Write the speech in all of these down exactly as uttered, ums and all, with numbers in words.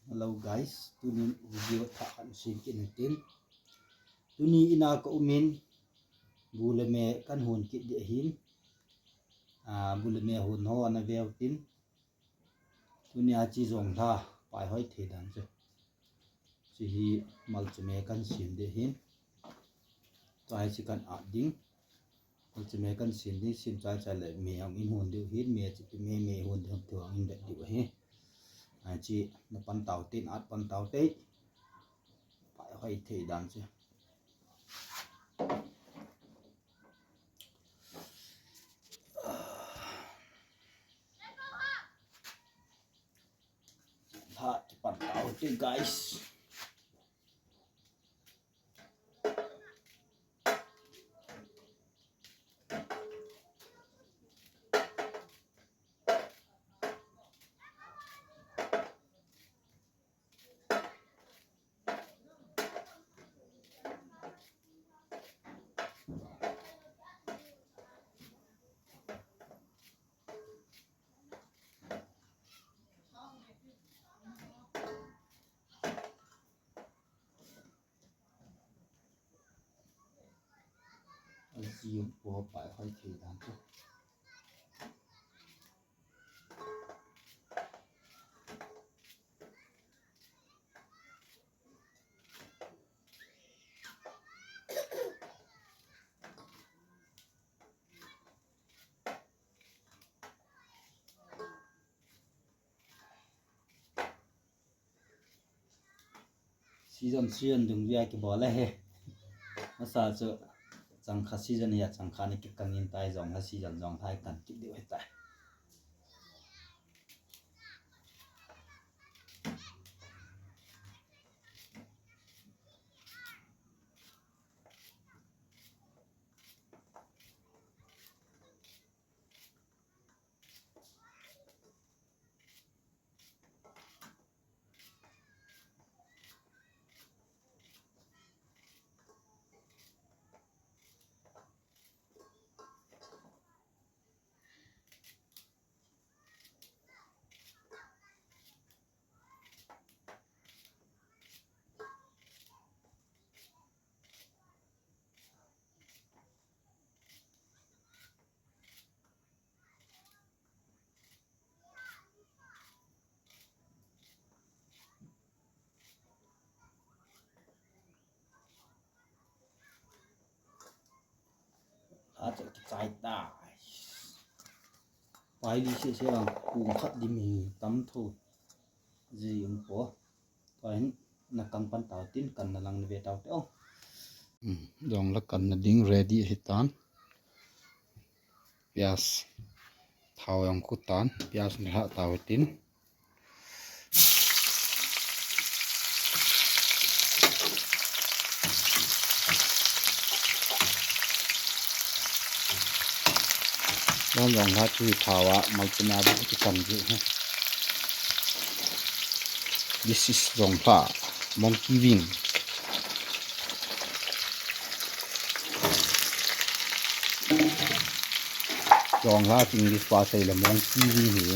Hello guys, tunin video thah khat sem kit hitin. Tuni ina ka umin, bu le me kan hon kit ding ahin. Ah, bu le me hon ho ana veu tin. Tunia chi jonglha paihoi thei dan chu. Chi hi malcha me kan sem ding ahin. Tua hi chi kan at ding. Malcha me kan sem ding, sem chai chai le me hung in hon diu ahin, me chi pi me me hon ding tua in vet diu ahi. Ai chi na pan tau tin, at pan tau te. Paihoi thei dan chu. Ha, kipan tau te guys. Aji um po paihoi thei dan chu. Season season dungjuia kibol ahi. Masa chu changkhat season hi a changkhat ni kikan in tai, jonglha season jonglha kan kit diu ahitai. Acha kichai ta. Pai di se se ang kung khat di mi tam tho. Ji um po. Tua hin na kan pan tau tin, kan na lang na ve tau te o. Hmm, jonglha kan na ding ready ahitan. Pias. Thao jong khu tan. Pias na lha tau tin. Don jonglha chu thao a malcha me a bu chu kan ji he. This is jonglha, monkey wing. Jonglha chu English pa sei le monkey wing hi.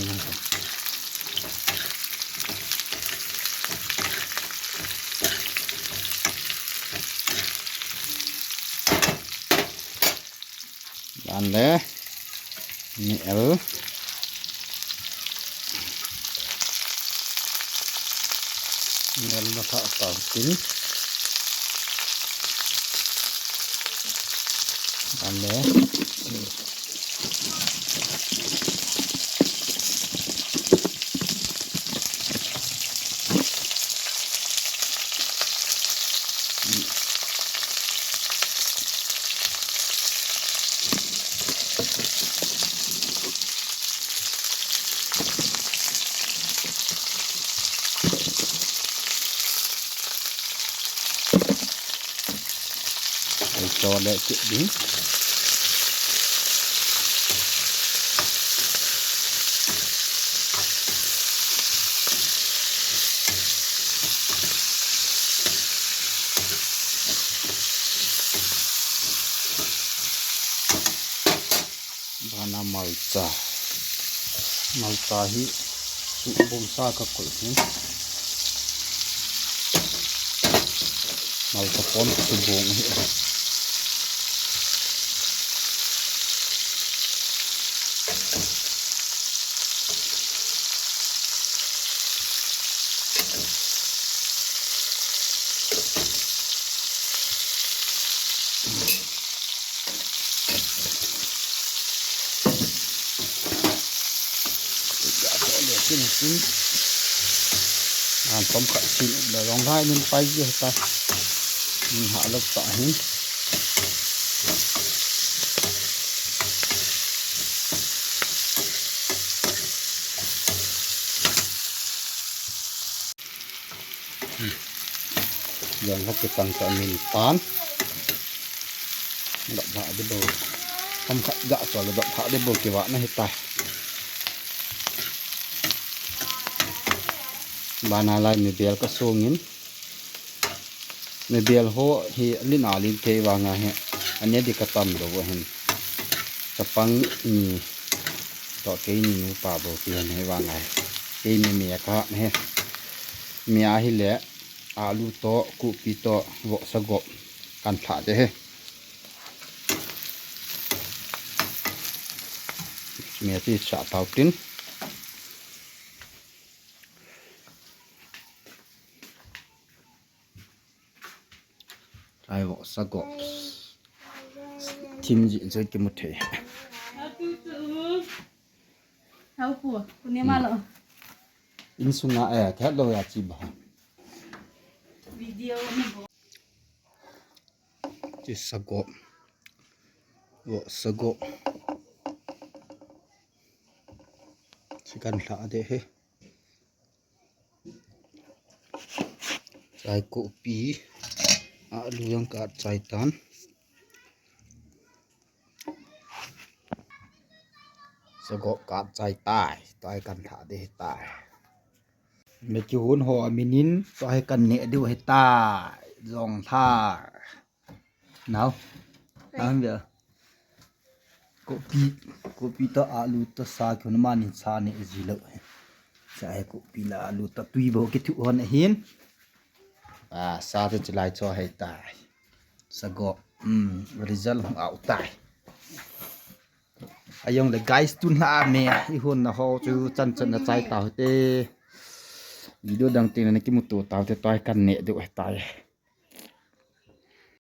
Dan le mi el. Mi el na tha ta tin. Dan le. Ei cho le kit ding. Bana malcha. Malcha hi subung sa ka koi hi. Ngal ka pon ka tu bong hi. An tom khat sin la long lai min pai ji ta. Min ha lok ta hin. Jong ha chu tang ta min pan. Dap ha di bo. Kam khat ga cho la dap ha di bo ki wa na hi ta. Bana lai mi bel ka sungin. Mi bel ho hi lin a lin thei vanga hi. Ane di ka tam do bo hin. Chapang ni to kei ni nu pa bo ki han hi vanga hi. Kei ni mi ka hi. Mi a hi le alu to, kupi to, vo sa gop kan tha de hi. Mi ti sa tau tin. Ai vo sa gop. Thim ji joi ki mu thei. Hau pu, pu ne ma lo. Insunga eh, khat lo ya chi ba. Video ni bo. Chi sa gop. Vo sa gop. Chi kan hla de hi. Chai kopi, alu jong ka chai tan. Sa gop ka chai tai, tai kan tha de tai. Mi kihun ho aminin, tai kan ne diu hi tai, jong tha. Nau. Nau bia. Kopi, kopi to alu to sa ko na mani sa ne ji lo. Sa he kopi la alu to tui bo ki thu hon hin. A sa to chilai cho he tai. Sa gop. Um, result hung au tai. Ajong le guys tun la me i hon na ho chu chan chan na chai ta te. Video dang tin na kimuto ta te tai kan ne diu he tai.